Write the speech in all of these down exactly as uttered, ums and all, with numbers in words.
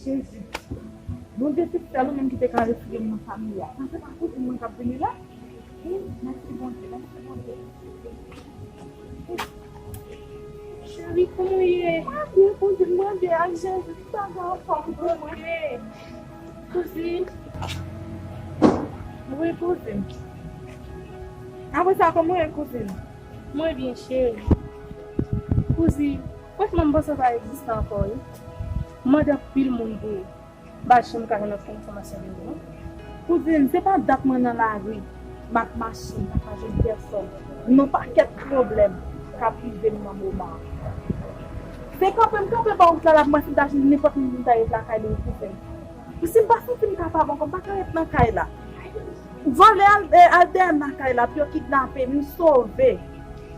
Jezi. Bondye se sèl ou menm ki te ka retire m nan fami a. Sa se pa kouzin mwen k ap vini la? Wi, mèsi Bondye, mèsi Bondye. Cheri, kòman w ye? Mwen byen, kouzin, mwen byen ak Jezi, tout bagay anfòm pou mwen. Kouzin. Wi, kouzin. Apre sa, kòman w ye, kouzin? Mwen byen, cheri. Kouzin, franchman, m panse w pa egziste ankò, wi. M mande anpil moun pou ou. M pa janm ka jwenn okenn enfòmasyon de ou, non. Kouzin, se pa dat mwen nan lari, m ap mache, m pa ka jwenn pèsòn. Gen yon pakèt pwoblèm k ap rive m nan moman an. Se kanpe m kanpe bò wout la, l ap mwen si m ta jwenn nenpòt moun pou m ta ret lakay li, wi, kouzin. Wi, si m pa santi m kapab ankò, m pa ka ret nan kay la. Vòlè al, eh, al dèyè m nan kay la, pou yo kidnape m, m sove.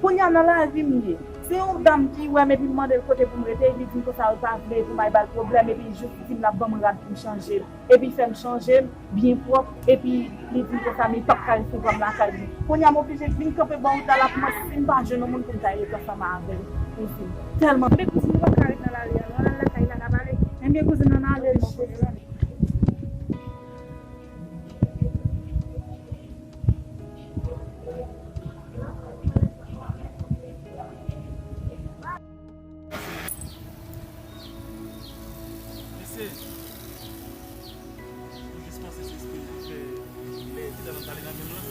Kounye a nan lari m ye. Se yon dam ki wè m epi m mande l kote pou m rete, li di m konsa yo pa vle pou m al ba l pwoblèm, epi jis di m l ap ban mwen rad pou m chanje. Epi fè m chanje m byen pwòp, epi li di m konsa m p ap ka resevwa m lakay li. Kounye a m oblije vin kanpe bò wout la, l ap mwen si m pa jwenn yon moun pou m ta ret ansanm avè l. Kouzin, tèlman. Ebyen kouzin, nou pa ka ret nan lari a non, ann al lakay la, n a pale. Ebyen kouzin, ann ale non. Mesye, m jis panse se espri fè lè ti dalan t ale nan men m lan.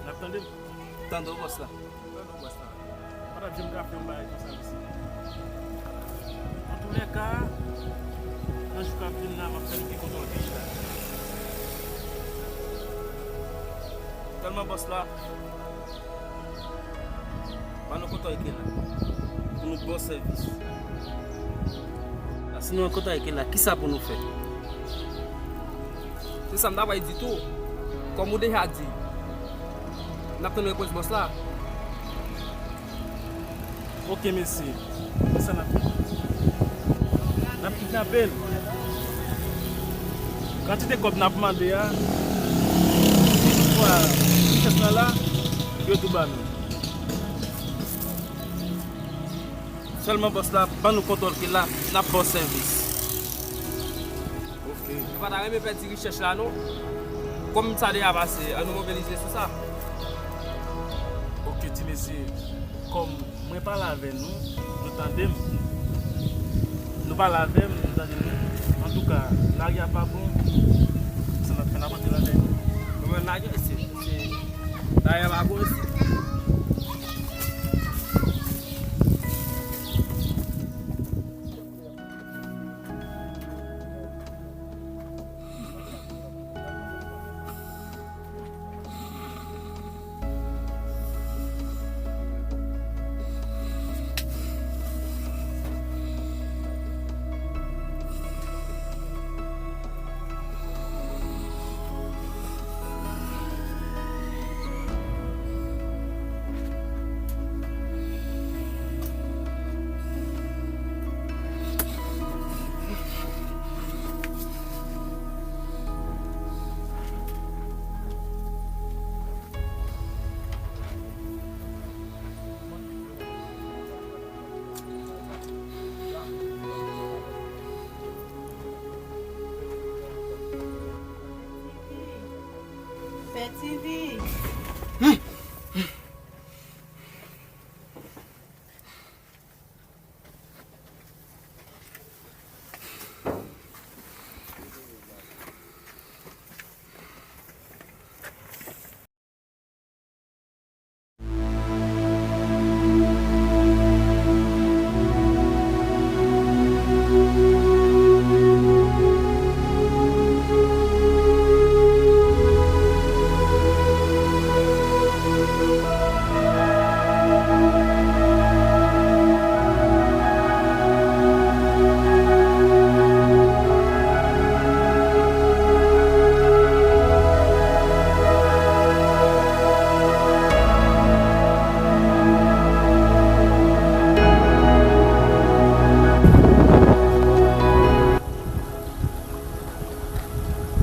N ap tande m? Tande w, bòs la. Tande w, bòs la. M pa t ap janm ka fè yon bagay konsa, mesye. Antoulèka, nan jou k ap vin la, m ap fè nou pi kontan peyi la. Tèlman bòs la, ban nou kontòy ke la, pou nou bon sèvis. La, si nou an kontòy ke la, kisa pou nou fè? Se sa m ta pral di tou. Kòm ou deja di, n ap tann repons bòs la. Ok, mesye. Konsa n ap fè. N ap kidnape l. Kantite kòb n ap mande a, si toutfwa richès lan la, yo tou ba nou. Sèlman bòs la, ban nou kontòy ke la, n ap ba w sèvis. Ok. Nou pa ta renmen pèdi richès la, non. Kòm sa deja pase, ann nou mobilize sou sa. Ok, ti mesye, kòm mwen pale avè nou, nou tande m. Nou pale avè m, nou tande m. Antouka, lari a pa bon. Sa n ap fè, n ap antre ladann. Mwen menm lage, se, se, lari a pa bon, se. Pè Tivi.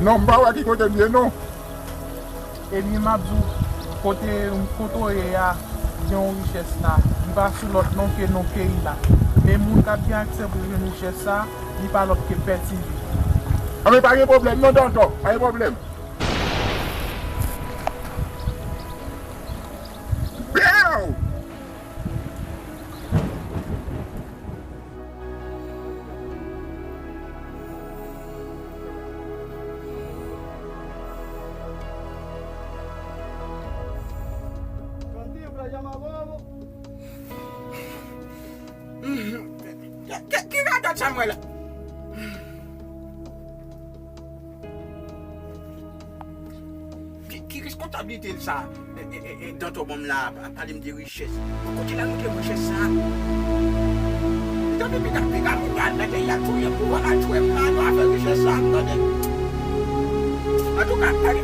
Non, m pa wè ki kote m ye, non. Ebyen, m ap di w, kote, kote w ye a, gen yon richès la. Li pa sou lòt non ke non peyi la. E moun k ap gen aksè pou jwenn richès sa a, li pa lòt ke Pè T V. Anben, pa gen pwoblèm non, Tonton, pa gen pwoblèm. Bèw! Ki, ki, ki radòt sa m wè la? Ki, ki responsablite l sa? E, e, e, e, Danton ban m la, pa, pale m de richès. Kote l al montre m richès sa? Li tande piga, piga moun yo al mete y al touye m pou vòlè, al touye m la, nou afè richès sa, m tande. Antouka, tande.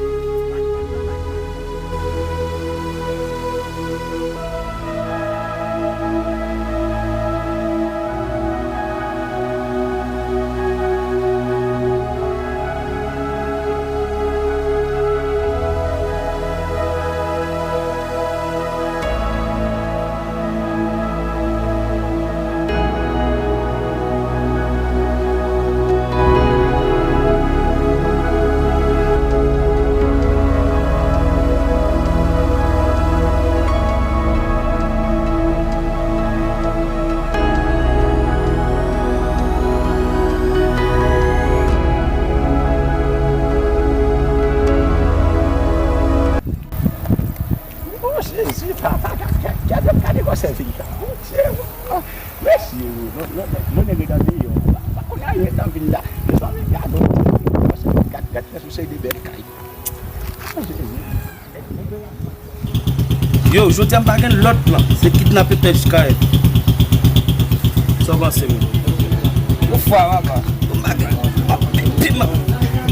O Jezi, papa, gade, gade, gade kòman sèvi l la. Bondye, mèsi, non, non, non, non, nèg an deyò, pa, pa konn anyen nan vil la. Mezanmi, gade, gade, gade, gade, yon seri de bèl kay. O Jezi. Yo, jodi a m pa gen lòt plan, se kidnape Pè Jikayèl. Sa w panse, menm? Yon fwa, papa. Yo, m pa gen, m pa gen, m pa gen.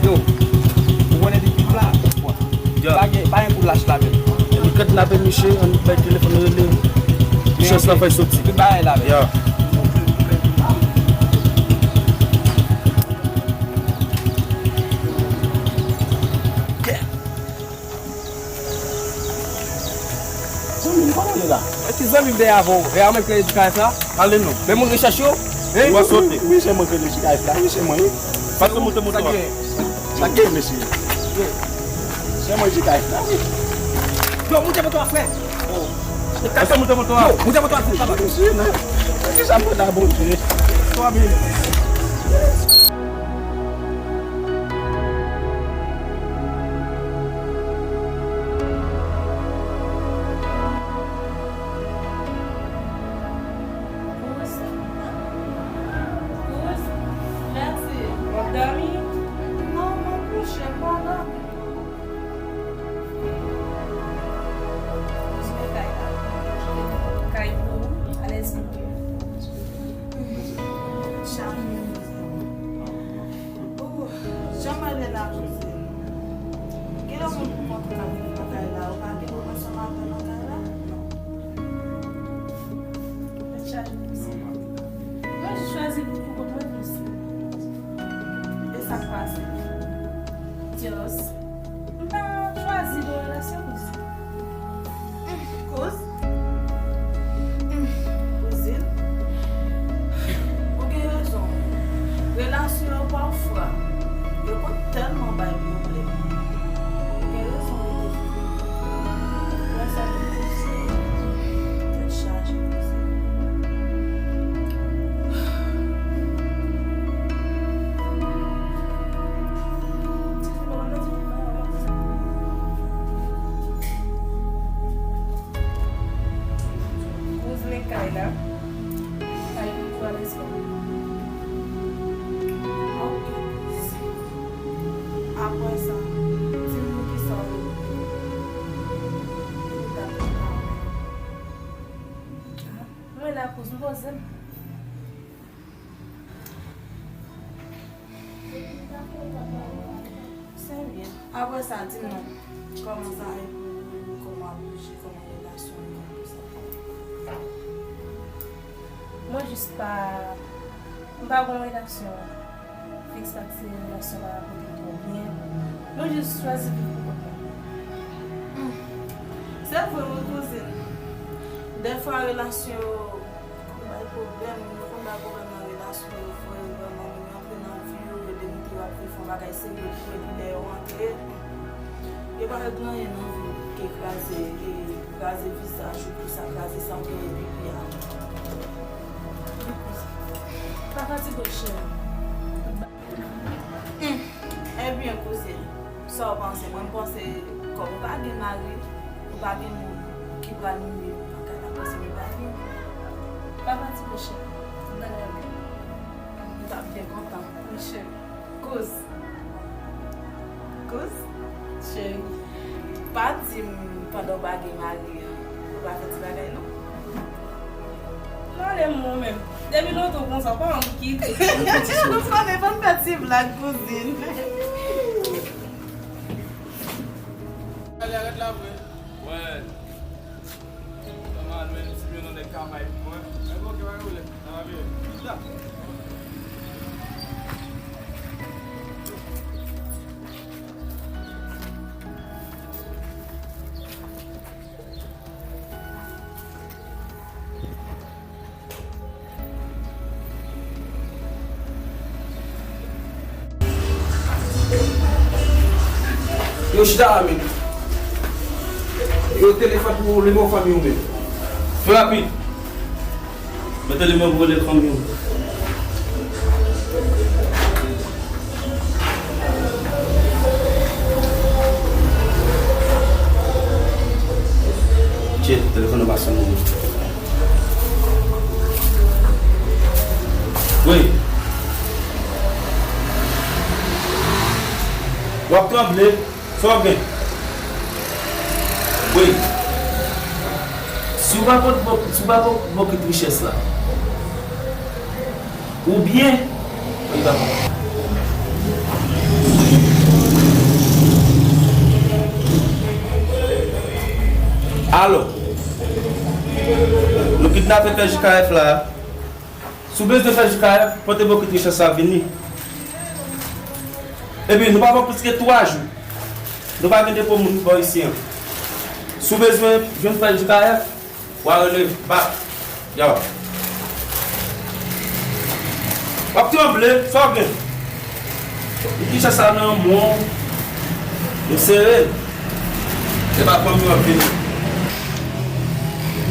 Yo, ou konnen depi m la, yon fwa. Ya. Pa gen, pa gen kou lach la menm. Ann kidnape misye, ann bay telefòn rele. Misye sa fè soti. Tout bagay la menm. Ya. Zanmi m, kòman w ye la? Mwen ti zanmi m dèyè avè w. E a menm ki rele Jikayèl la? Ale non. Men moun rechèch yo? Hein? Ou a sote. Wi, se mwen ki rele Jikayèl la. Wi, se mwen, wi. Pase moute moto a. Sa k gen, mesye? Se mwen Jikayèl la, wi. Yo, moute moto a, frè. Pase moute moto a. Yo, moute moto a, frè. Mesye, non. Kisa m pran la, Bondye? Twa mil. Kouz, kouz, mèsi. W ap dòmi? Non, m ap kouche, m pa dòmi. Kouz, men kay la. Kay pou ou, alèz pou ou. Chaje. Oh, jan m ale la, kouzin. Gen lè moun pou kont ou ka vin nan kay la, ou pa gen moun ansanm avè w nan kay la? Non. Tèt chaje, kouzin. Mwen jis chwazi pou kont mwen, kouzin. E sa k pase? Diyòs. M pa chwazi bon relasyon, kouzin. Kouz? Kouzin? Ou gen rezon. Relasyon yo pafwa, yo konn tèlman bay pwoblèm. Ou gen rezon, wi, kouzin. Wè sa, kouzin. Tèt chaje, kouzin. Kouz, men kay la. Kay pou twa pèsòn. Ok. Apre sa, di m kisa w vle. Mwen la, kouz, m poze m. Se byen. Apre sa, di m non. Kòman sa ye pou ou? Kòman w ap bouje? Kòman relasyon yo? Tout sa. Mwen jis pa, m pa gon relasyon fiks, paske relasyon pa pote m twò byen. Mwen jis chwazi viv pou kont mwen. Hmm. Se vre, wi, kouzin. Dèfwa, relasyon yo, kòm bay Pwoblèm, yo konn bay pwoblèm nan relasyon yo, frè, yo vrèman, moun yo antre nan vi yo, yo demoutre yo ap vin fè yon bagay serye pou yo, epi lè yo antre, yo pa fè anyen nan vi ke kraze, ke kraze vizaj ou, tout sa, kraze sa w genyen depi a. Pa fatige, cheri. Hmm. Ebyen, kouzin, sa w panse? Mwen, m panse, kòm ou pa gen mari, ou pa gen moun ki pral mennen w nan kay la, m panse nou pa gen. Pa fatige, cheri. M ta renmen. M t ap byen kontan. Wi, cheri. Kouz. Kouz? Cheri. Pa di m pandan w pa gen mari an, ou pa fè ti bagay, non? Lale mwen menm. Depi lontan konsa, pa ann kite. Ou konnen, pa n fè ti blag, kouzin. Ale, arèt la vre. Wè. Nòmal, men, si m yon nèg ka bay pou mwen. Mwen, ok, pa gen pwoblèm. Sa va byen. La. Yo chita la, men. Yo telefòn pou nimewo fanmi w, men. Fè rapid. Mete nimewo pou rele fanmi w. Tchè, telefòn nan pa sonnen. Wi. W ap tranble. Sa w gen? Wi. Si w pa pot bò-, si w pa pot bokit richès la, oubyen, alo, nou kidnape fè J K F la. Si w bezwen fè J K F, pote bokit richès la vini. Epi, nou pa ba w plis ke twa jou. Nou pa gen depo moun bò isi an. Si w bezwen jwenn fè J K F, w a rele bak. Yo. W ap tranble, sa w gen? Richès la nan men w, nou sere l. Se pa fanmi w ap vini.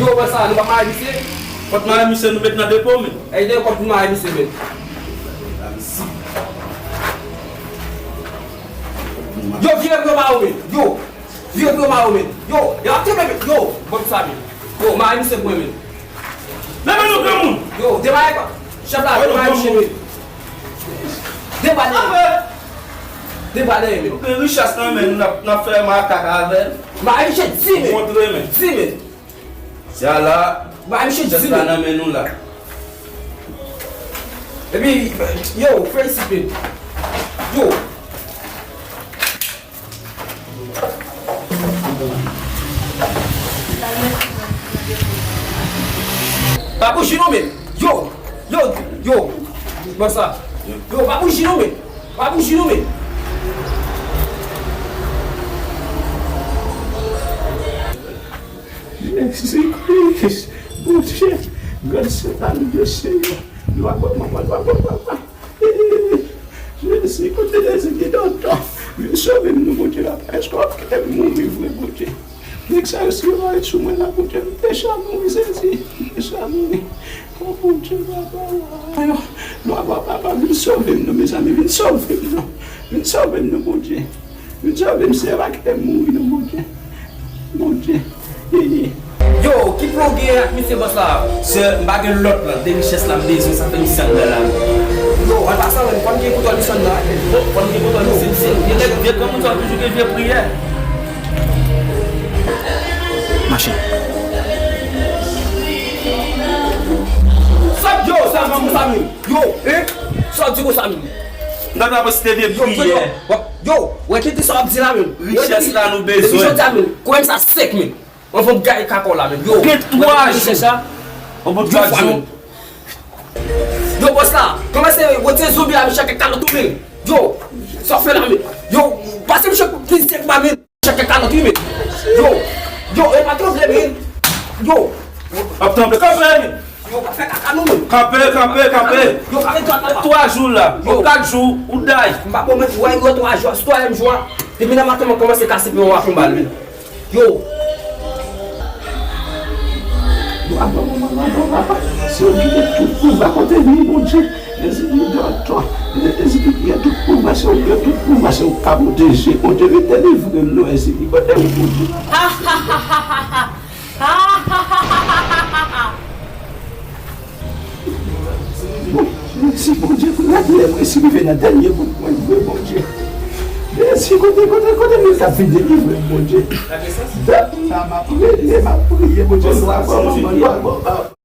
Yo, wè sa, nou pa mare misye? Kòt mare misye, nou met nan depo, men. Ey, dèyè kòt pou mare misye, men. Yo, vire pou yo mare w, men. Yo, vire pou yo mare w, men. Yo, yo ap kenbe, men. Yo, bon sa, men. Yo, mare misye pou mwen, men. Leve nou, granmoun! Yo, demare kò. Chèf la, demare misye, men. Demare. Demare, men. Gen richès nan men nou, n ap, n ap fè makak avè l. Mare misye di, men. Montre, men. Di, men. Se a la, ba misye di la nan men nou la. Epi, yo, fè isit, men. Yo. Pa bouji non, men. Yo, yo, yo. Bon sa. Yo, pa bouji non, men. Pa bouji non, men. Jezi Kris, Bondye, gad sèt ane de Seyè. Lwa papa, papa, papa, papa. Jezi, kote Jezi ki dòdò? Vin sove m non, Bondye, papa. Èske w ap kite m mouri vre, Bondye? Nèg sa yo si yo parèt sou mwen la, Bondye, m deja mouri, Jezi. M deja mouri. O Bondye, papa, lwa papa, papa, vin sove m non, mezanmi, vin sove m non. Vin sove m non, Bondye. Vin sove m, Seyè, pa kite m mouri non, Bondye. Bondye. Yo, ki plan w genyen ak misye bòs la? Sè, m pa gen lòt plan. De richès la m bezwen, sa fè misye anndan la. Yo, an pasan menm, fò n gen kontwòl misye anndan. Bon, fò n gen kontwòl misye, misye. Vye nèg, vye granmoun sa yo toujou gen vye priyè. Mache. Sa yo, sa yo, sa yo. Yo, hein? Sa w di konsa menm? M ta dwe posede priyè. Yo, wè kite sa w ap di la menm. Richès la nou bezwen. Depi jodi a menm, kòb sa sèk menm. Anvan m gaye kaka w la menm. Yo, gen twa jou. Richès la. Anvan twa jou. Yo, bòs la, kòmanse retire zonbi a, m chèke kalòt ou menm. Yo, sa w fè la menm. Yo, pase m chèke plizyè fwa menm. Chèke kalòt wi, men. Yo, yo, e pa tranble, men. Yo. Ap tranble, kanpe, men. Yo pa fè kaka nou menm. Kanpe, kanpe, kanpe. Yo pa fè kaka. Twa jou la. Yo, kat jou, ou day. M pa pwomèt ou wè yo twa jou, si twazyèm jou a, depi nan maten mwen kòmanse kase pye w a konba l wi. Yo. Yo, aba manman, aba papa. Se ou ki gen tout pouvwa kote vini, Bondye. Jezi ki gen tout, Jezi ki gen tout pouvwa, se ou ki gen tout pouvwa, se ou ki ka pwoteje, Bondye vin delivre m non, Jezi ki kote ou, Bondye. Bon, mèsi Bondye pou lè mwen si rive nan dènye bout mwen vre Bondye. Mèsi kote kote kote mwen ka vin delivre Bondye. Dat la m ap rele, m ap priye Bondye. Lwa bon manman, lwa bon papa.